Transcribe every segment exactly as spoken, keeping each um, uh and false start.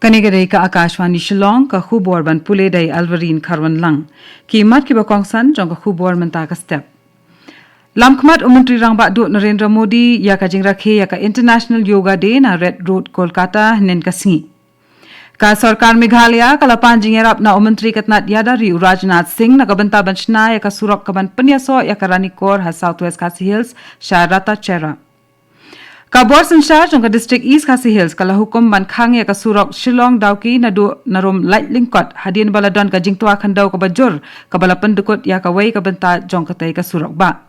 Kane ka dei ka Akashvani Shillong, ka khubor ban pule da i Alvarine Kharwanlang. Ki mat kiba kongsan jong ka khubor mynta ka step. Lamkhmat u Myntri Rangbah Duh Narendra Modi ïa ka jingrakhe ïa ka International Yoga Day na Red Road, Kolkata, hynnin ka sngi. Ka Sorkar Meghalaya ka la pan jingïarap na u Myntri ka tnat ïada ri u Rajnath Singh na ka bynta ban shna ïa ka surok kaban pynïasoh ïa ka Ranikor ha South West Khasi Hills sha Ratacherra. Ka bor synshar jong ka District East Khasi Hills ka la hukum ban khang ïa ka surok Shillong Dawki naduh na Rum Laitlyngkot hadien ba la don ka jingtwa khyndew kaba jur kaba la pyndkut ïa kawei ka bynta jong katei ka surok bah.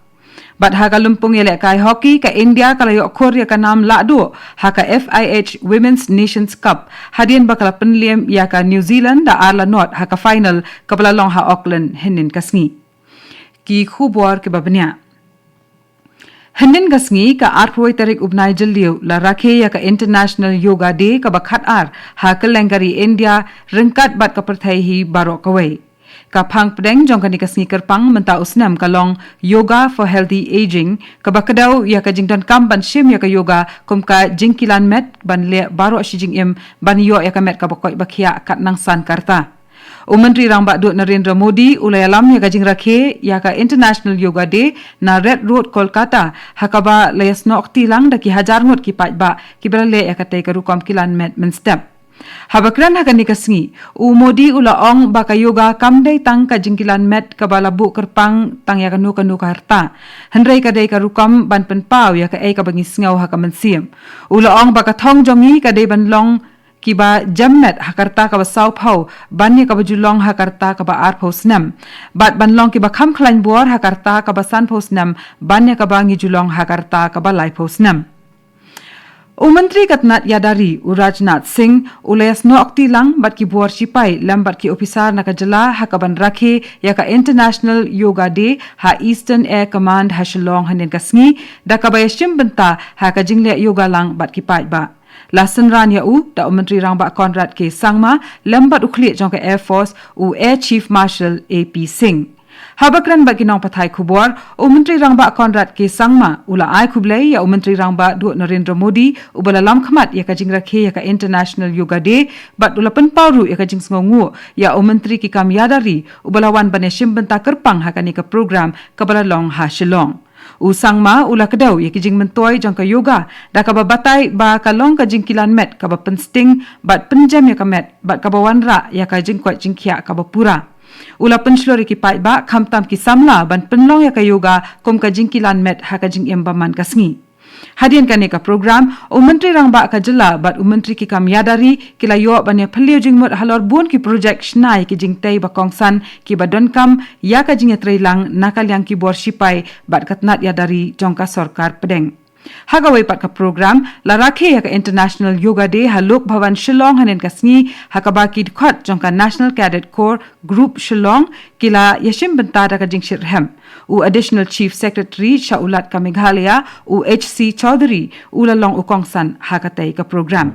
Bad ha ka lympung ïalehkai hockey, ka India ka la ïoh khur ïa ka nam lahduh ha ka F I H Women's Nations Cup hadien ba ka la pynliem ïa ka New Zealand da ar la nod ha ka final kaba la long ha Auckland hynnin ka sngi. Ki khubor kiba bniah. Hynnin ka sngi, ka arphew tarik u bnai Jylliew la rakhe ïa ka International Yoga Day kaba khatar ha kylleng ka ri India ryngkat bad ka pyrthei hi baroh kawei. Ka phang pdeng jong kane ka sngi kyrpang mynta u snem ka long Yoga for Healthy Aging, kaba kdew ïa ka jingdonkam ban shim ïa ka yoga kum ka jingkilan met ban leh baroh shi jingim ban ïoh ïa ka met kaba koit ba khiah katba nang san ka rta. U Myntri Rangbah Duh Narendra Modi u la ïalam ïa ka jingrakhe ïa ka International Yoga Day na Red Road, Kolkata, ha kaba la ïasnoh kti lang da ki hajar ngut ki paidbah kiba la leh ïa katei ka rukom kilan met mynstep. Haba kren ha kane ka sngi, u Modi u la ong ba ka yoga kam dei tang ka jingkilan met kaba la buh kyrpang tang ïa kano kano ka rta, hynrei ka dei ka rukom ban pynpaw ïa kaei kaba ngi sngew ha ka mynsiem. U la ong ba ka thong jong ngi ka dei ban long kiba jem met ha ka rta kaba sawphew ban ïa kaba ju long ha ka rta kaba arphew snem, bad ban long kiba kham khlaiñ bor ha ka rta kaba sanphew snem ban ïa kaba ngi ju long ha ka rta kaba laiphew snem. U Myntri ka tnat ïada ri u Rajnath Singh u la ïasnoh kti lang bad ki bor shipai lem bad ki ophisar na ka jylla ha kaban rakhe ïa ka International Yoga Day ha Eastern Air Command ha Shillong hynnin ka sngi, da kaba ïashim bynta ha ka jingleh yoga lang bad ki paidbah. La synran ïa u da u Myntri Rangbah Conrad K Sangma lem bad u khlieh jong ka Air Force u Air Chief Marshal A P Singh. Haba kren bad ki nongpathai khubor, u Myntri Rangbah Conrad K Sangma u la ai khublei ïa u Myntri Rangbah Duh Narendra Modi uba la lamkhmat ïa ka jingrakhe ïa ka International Yoga Day bad u la pynpaw ruh ïa ka jingsngewnguh ïa u Myntri ki kam ïada ri uba la wan ban ïashim bynta kyrpang ha kane ka program kaba la long ha Shillong. U Sangma u la kdew ïa ki jingmyntoi jong ka yoga da kaba batai ba ka long ka jingkilan met kaba pynsting bad pynjem ïa ka met bad kaba wanrah ïa ka jingkoit jingkhiah kaba pura. U la pynshlur ïa ki paidbah khamtam ki samla ban pynlong ïa ka yoga kum ka jingkilan met ha ka jingim ba man ka sngi. Hadien kane ka program, u Myntri Rangbah ka jylla bad u Myntri ki kam ïada ri ki la ïoh ban ïaphylliew jingmut halor bun ki projek shna ïa ki jingtei ba kongsan kiba donkam ïa ka jingïatreilang na ka liang ki bor shipai bad ka tnat ïada ri jong ka sorkar pdeng. Ha kawei pat ka program, la rakhe ïa ka International Yoga Day ha Lok Bhavan Shillong hynnin ka sngi, ha kaba ki dkhot jong ka National Cadet Corps Group Shillong ki la ïashim bynta da ka jingshitrhem. U Additional Chief Secretary sha u Lat ka Meghalaya, u H C Chaudhary, u la long u kongsan ha katei ka program.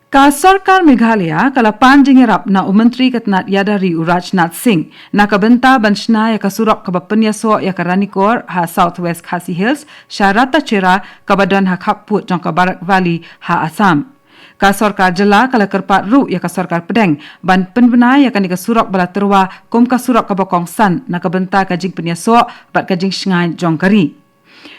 Ka Sorkar Meghalaya ka la pan jingïarap na u Myntri ka tnat ïada ri u Rajnath Singh na ka bynta ban shna ïa ka surok kaba pynïasoh ïa ka Ranikor ha South West Khasi Hills sha Ratacherra kaba don ha khappud jong ka Barak Valley ha Assam. Ka sorkar jylla ka la kyrpad ruh ïa ka sorkar pdeng ban pynbna ïa kane ka surok ba la tyrwa kum ka surok kaba kongsan na ka bynta ka jingpynïasoh bad ka jingshngaiñ jong ka ri.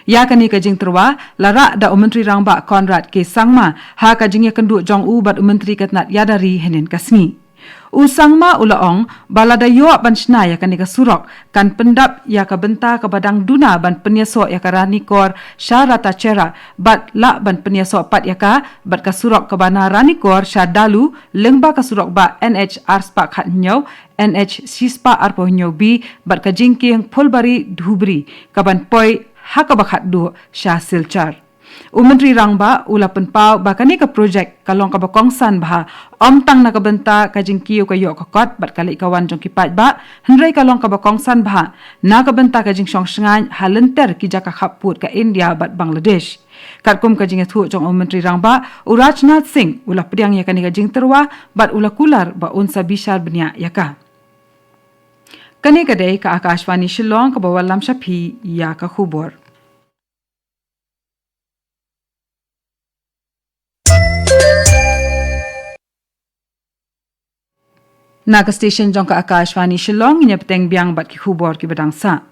Ïa kane ka jingtyrwa la rah da u Myntri Rangbah Conrad K Sangma ha ka jingïakynduh jong u bad u Myntri ka tnat ïada ri hynnin ka sngi. U Sangma u la ong ba lada ïoh ban shna ïa kane ka surok kan pyndap ïa ka bynta kaba dang duna ban pynïasoh ïa ka Ranikor sha Ratacherra bad lah ban pynïasoh pat ïa ka bad ka surok kaba na Ranikor sha Dalu lyngba ka surok bah N H ar spah khathynñiew, N H shispah arphew hynñiew B bad ka jingkieng Phulbari Dhubri kaban poi ha kaba khatduh sha Silchar. U Myntri Rangbah u la pynpaw ba kane ka projek ka long kaba kongsan bha, ym tang na ka bynta ka jingkiew ka ïoh ka kot bad ka leit ka wan jong ki paidbah, hynrei ka long kaba kongsan bha na ka bynta ka jingshong shngaiñ ha lynter ki jaka khappud ka India bad Bangladesh. Katkum ka jingïathuh jong u Myntri Rangbah, u Rajnath Singh u la pdiang ïa kane ka jingtyrwa bad u la kular ba un sa bishar bniah ïa ka. Kane ka dei ka Akashvani Shillong kaba wallam sha phi ïa ka khubor. Na ka station jong ka Akashvani Shillong, ngi ïa bteng biang bad ki khubor kiba dang sah.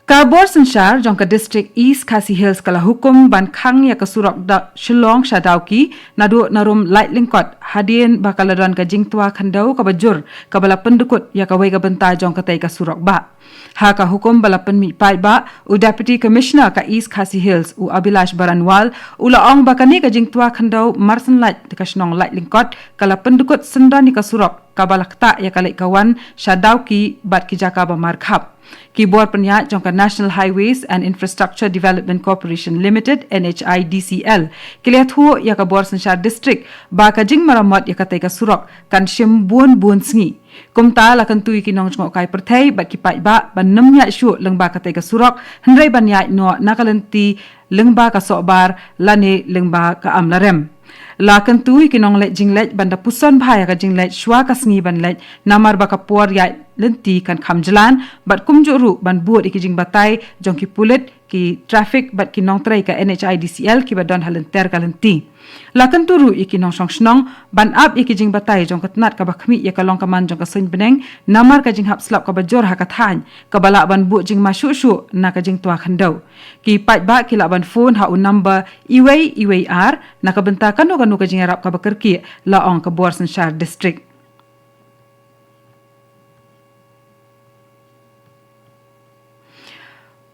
Ka bor synshar jong ka district East Khasi Hills ka la hukum ban khang ïa ka surok da Shillong sha Dawki naduh na rum Laitlyngkot hadien ba ka la don ka jingtwa khyndew kaba jur kaba la pyndkut ïa kawei ka bynta jong katei ka surok bah. Ha ka hukum ba la pynmih paidbah, u Deputy Commissioner ka East Khasi Hills, u Abhilash Baranwal, u la ong ba kane ka jingtwa khyndew marsynlait ka shnong Laitlyngkot ka la pyndkut syndon ïa ka surok kaba la ktah ïa ka leit ka wan sha Dawki bad ki jaka ba markhap. Ki bor pynïaid jong ka National Highways and Infrastructure Development Corporation Limited, N H I D C L, ki la ïathuh ïa ka bor synshar district ba ka jingmaramot ïa katei ka surok kan shim bun bun sngi. Kumta la kyntu ïa ki nongjngohkai pyrthei bad ki paidbah ban nym ïaid shuh lyngba katei ka surok, hynrei ban ïaid noh na ka lynti lyngba ka sohbar lane lyngba ka Amlarem. La kyntu ïa ki nongleit jingleit ban da puson bha ïa ka jingleit shwa ka sngi ban leit, namar ba ka por ïaid lynti kan kham jlan, bad kumjuh ruh ban bud ïa ki jingbatai jong ki pulit, ki traffic bad ki nongtrei ka N H I D C L kiba don ha lynter ka lynti. La kyntu ruh ïa ki nongshong shnong ban ap ïa ki jingbatai jong ka tnat kaba khmih ïa ka long ka man jong ka suiñ bneng, namar ka jinghap slap kaba jur ha ka thaiñ kaba lah ban buh jingma shuh shuh na ka jingtwa khyndew. Ki paidbah ki lah ban phone ha u number uwei uwei ar na ka bynta kano kano ka jingïarap kaba kyrkieh, la ong ka bor synshar district.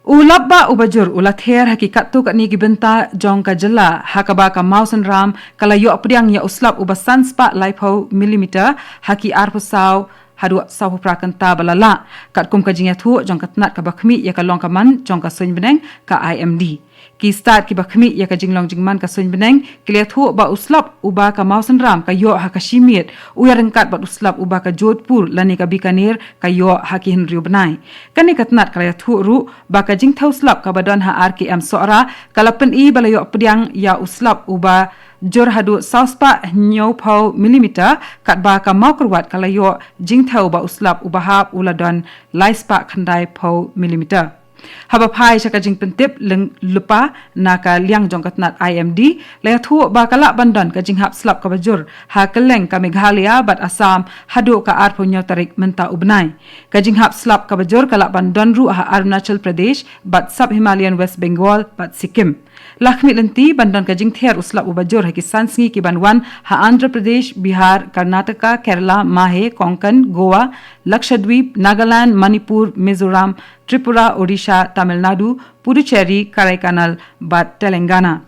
U lap bah uba jur u la ther ha ki katto katne ki bynta jong ka jylla, ha kaba ka mawsynram ka la ïoh pdiang ïa u slap uba san spah laiphew millimeter ha ki arphew saw haduh sawphew phra kynta ba la lah, katkum ka jingïathuh jong ka tnat kaba khmih ïa ka long ka man jong ka suiñ bneng, ka I M D. Ki stad kiba khmih ïa ka jinglong jingman ka suiñ bneng ki la ïathuh ba u slap uba ka mawsynram ka ïoh ha ka shi miet u ïaryngkat bad u slap uba ka Jodhpur lane ka Bikaner ka ïoh ha ki hynriew bnai. Kane ka tnat ka la ïathuh ruh ba ka jingthew slap kaba don ha R K M Sohra ka la pyni ba la ïoh pdiang ïa u slap uba jur haduh saw spah hynñiewphew millimeter, katba ka Mawkyrwat ka la ïoh jingthew ba u slap uba hap u la don lai spah khyndaiphew millimeter. Haba phai sha ka jingpyntip lyngba na ka liang jong ka tnat I M D, la ïathuh ba ka lah ban don ka jinghap slap kaba jur ha kylleng ka Meghalaya bad Assam haduh ka arphew hynñiew tarik mynta u bnai. Ka jinghap slap kaba jur ka lah ban don ruh ha Arunachal Pradesh bad Sub Himalayan West Bengal bad Sikkim. La khmih lynti ban don ka jingther u slap uba jur ha ki san sngi ki ban wan ha Andhra Pradesh, Bihar, Karnataka, Kerala, Mahe, Konkan, Goa, Lakshadweep, Nagaland, Manipur, Mizoram, Tripura, Odisha, Tamil Nadu, Puducherry, Kodaikanal bad Telangana.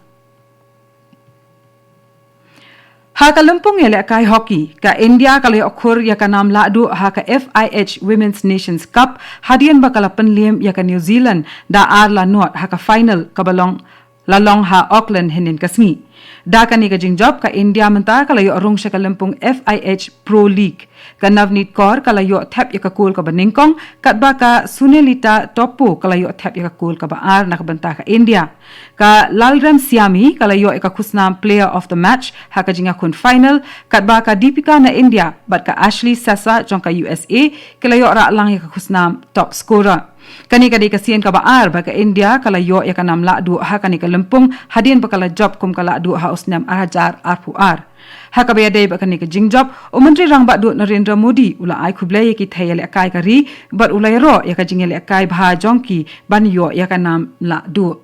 Ha ka lympung ïalehkai hockey, ka India ka la ïoh khur ïa ka nam lahduh ha ka F I H Women's Nations Cup hadien ba ka la pynliem ïa ka New Zealand da ar la nod ha ka final kaba long la long ha Auckland hynnin ka sngi. Da kane ka jingjop ka India mynta ka la ïoh rung sha ka lympung F I H Pro League. Ka Navneet Kaur ka la ïoh thep ïa ka kol kaba nyngkong, katba ka Sunelita Toppo ka la ïoh thep ïa ka kol kaba ar na ka bynta ka India. Ka Lalremsiami ka la ïoh ïa ka khusnam Player of the Match ha ka jingïakhun final, katba ka Deepika na India bad ka Ashley Sessa jong ka U S A ki la ïoh rah lang ïa ka khusnam Top Scorer. Kane ka dei ka sien kaba ar ba ka India ka la ïoh ïa ka nam lahduh ha kane ka lympung hadien ba ka la jop kum ka lahduh ha u snem ar hajar arphew ar. Ha kaba ïadei bad kane ka jingjop, u Myntri Rangbah Duh Narendra Modi u la ai khublei ïa ki thei ïalehkai ka ri bad u la ïaroh ïa ka jingïalehkai bha jong ki ban ïoh ïa ka nam lahduh.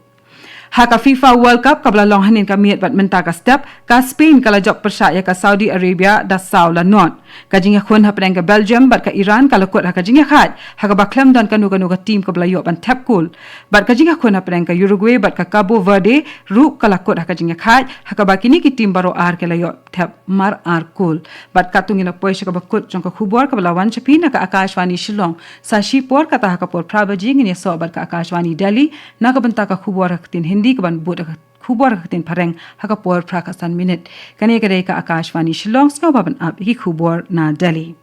Ha ka FIFA World Cup kaba la long hynnin ka miet bad mynta ka step, ka Spain ka la jop pyrshah ïa ka Saudi Arabia da saw la nod. Ka jingïakhun hapdeng ka Belgium bad ka Iran ka la kut ha ka jingïakhaid ha kaba khlem don kano kano ka tim kaba la ïoh ban thep kol. Bad ka jingïakhun hapdeng ka Uruguay bad ka Cabo Verde ruh ka la kut ha ka jingïakhaid ha kaba kine ki tim baroh ar ki la ïoh thep mar ar kol. Bad katto ngi la poi sha kaba kut jong ka khubor kaba la wan sha phi na ka Akashvani Shillong. Sa shipor kata ha ka por phra baje ngin ïasoh bad ka Akashvani Delhi na ka bynta ka khubor ha ka ktien Hindi kaban bud ha ka khubor ha ka ktien Phareng ha ka por phra khatsan minit. Kane ka dei ka Akashvani Shillong, sngewbha ban ap ïa ki khubor na Delhi.